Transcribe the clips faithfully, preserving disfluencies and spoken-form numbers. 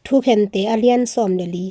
Thukhente a lian sawm le li.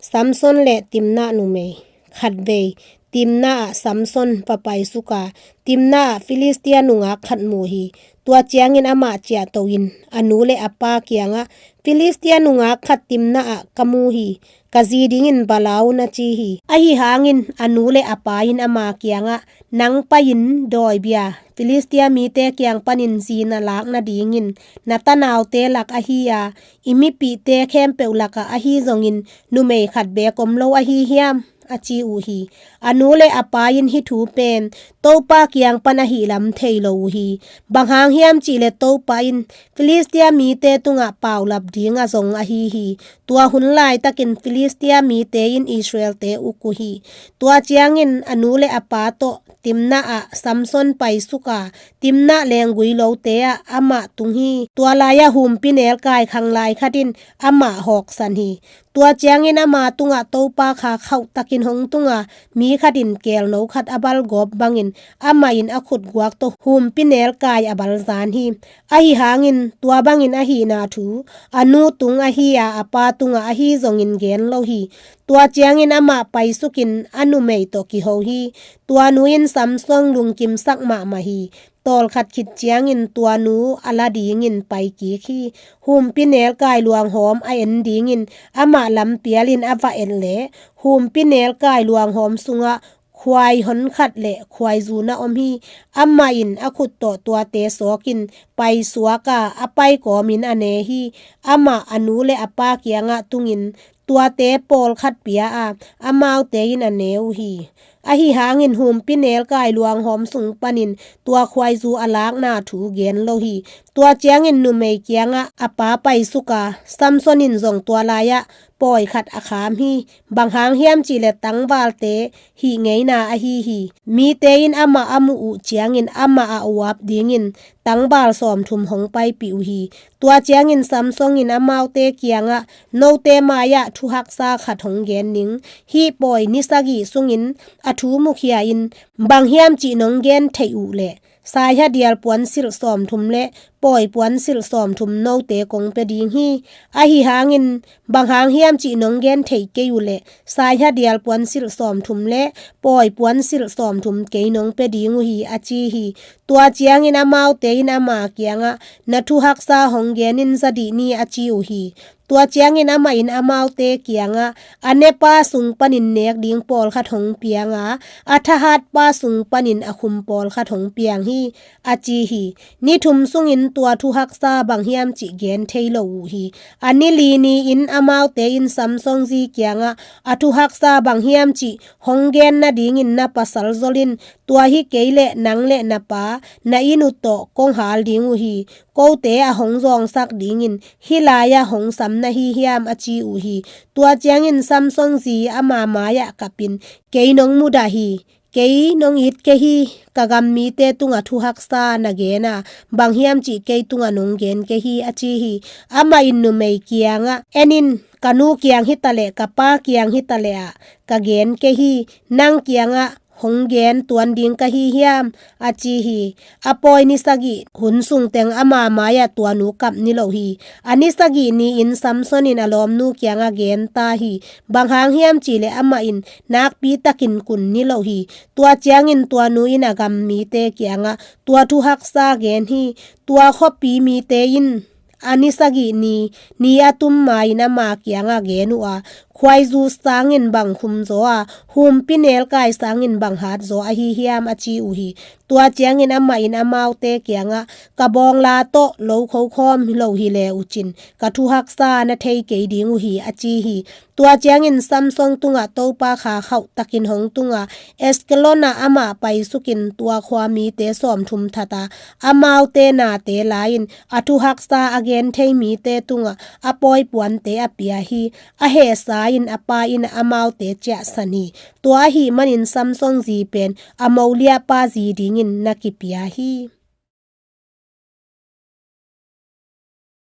Samson le Timna numei. Khatvei, Timna ah Samson va paisuk a, Timna ah Filistia nungak khat mu hi. Tua ciangin amah ciahtohin a nu le a pa kiangah, Filistia nungak khat Timna ah ka mu hi. Ka zi dingin va la un, a ci hi. Ahi hangin a nu le a pa in ama kiangah, nang pai-in dawi bia, Filistia mite kiang panin zi na lak nadingin na tanaute lak ahi a, i mipihte khempeuh lakah ahi zongin numei khat beek om lo ahi hiam? A ci uh hi. A nu le a pa in hih thu pen Topa kiang pan ahi lam thei lo uh hi. Bang hang hiam cihleh Topa in Filistia mite tungah paulap ding a zong ahi hi. Tua hun laitakin Filistia mite in Israelte uk uh hi. Tua ciangin a nu le a pa tawh Timna ah Samson paisuk a, Timna lenggui lote ah amah tung hi. Tua lai-ah humpi nelkai khanglai khat in amah hawksan hi. Tua ciangin ama tungah Topa kha khauhtakin hong tung a, mi khat in kelno khat a balgawp bangin amah in a khutguak tawh humpi nelkai a balzan hi. Ahi hangin tua bangin ahihna thu a nu tung ahi a, a pa tungah ahi zongin gen lo hi. Tua ciangin amah paisukin a numei tawh kiho hi. Tua nu in Samson lungkimsak mahmah hi. Tawlkhat khit ciangin tua nu a la dingin paikik hi. Humpi nelkai luanghawm a en dingin amah lampialin a va et leh, humpi nelkai luanghawm sungah khuai hon khat le khuaizu na om hi. Amah in a khut tawh tuate sawkin paisuak a, a pai kawmin a ne hi. Amah a nu le a pa kiangah tungin tuate pawlkhat pia a, amaute in a ne uh hi. Ahi hangin humpi nelkai luanghawm sung panin tua khuaizu a lakna thu gen lo hi. Tua ciangin numei kiangah a pa paisuk a, Samson in zong tua lai-ah pawi khat a kham hi. Bang hang hiam cihleh tangvalte hih ngeina ahi hi. Mite in amah a muh uh ciangin amah a uap dingin tangval sawmthum hong paipih uh hi. Tua ciangin Samson in amaute kiangah, note mai-ah thuhaksa khat hong gen ning. Hih pawi ni sagih sungin a thu mukhia-in bang hiam cih nong gen theih uh leh, saihadial puansilh sawmthum le pawi puansilh sawmthum note kong pia ding hi. Ahi hangin bang hang hiam cih nong gen theih kei uh leh, saihadial puansilh sawmthum le pawi puansilh sawmthum kei nong pia ding uh hi, a ci hi. Tua ciangin amaute in ama kiangah, na thuhaksa hong gen in za dih ni, a ci uh hi. Tua ciangin amah in amaute kiangah, a nepa sung panin nek ding pawlkhat hong piang a, a thahatpa sung panin a khum pawlkhat hong piang hi, a ci hi. Ni thum sungin tua thuhaksa bang hiam cih gen thei lo uh hi. A ni li ni-in amaute in Samson zi kiangah, a thuhaksa bang hiam cih hong gen nadingin na pasal zol in, tua hi kei leh nang le na pa, na inn uh tawh kong hal ding uh hi. Kote a hong zawngsak dingin hih lai-ah hong sam na hi hiam, a ci uh hi. Tua ciangin Samson zi ama mai-ah kapin, kei nong mudah hi. Kei nong it kei hi. Ka gam mite tungah thuhaksa na gen a, bang hiam cih kei tungah nong gen kei hi, a ci hi. Amah in numei kiangah, en in, ka nu kiang hi taleh ka pa kiang hi taleh ah ka gen kei hi. Nang kiangah hong gen tuan ding ka hi hiam, a ci hi. A pawi ni sagih hun sungteng ama mai-ah tua nu kap ni lo hi. A ni sagih ni-in Samson in a lawmnu kiangah gen ta hi. Bang hang hiam cihleh amah in nakpi takin kun ni lo hi. Tua ciangin tua nu in a gam mite kiangah tua thuhaksa gen hi. Tua khuapi mite in a ni sagih ni, ni a tum ma-in ama kiangah gen uh a, khuaizu sangin bang khum zaw a, humpi nelkai sangin bang hat zaw ahi hiam, a ci uh hi. Tua ciangin amah in amaute kiangah, ka bawngla tawh lo khokhawm lo hi le uh cin, ka thuhaksa na thei kei ding uh hi, a ci hi. Tua ciangin Samson tungah Topa kha khauhtakin hong tung a, Ashkelon ah amah paisukin tua khua mite sawmthum that a, amaute nate la-in a thuhaksa a gen thei mite tungah a pawi puante a pia hi. A hehsa in a pa in amaute ciahsan hi. Tua ahih manin Samson zi pen a moliahpa zi dingin na kipia hi.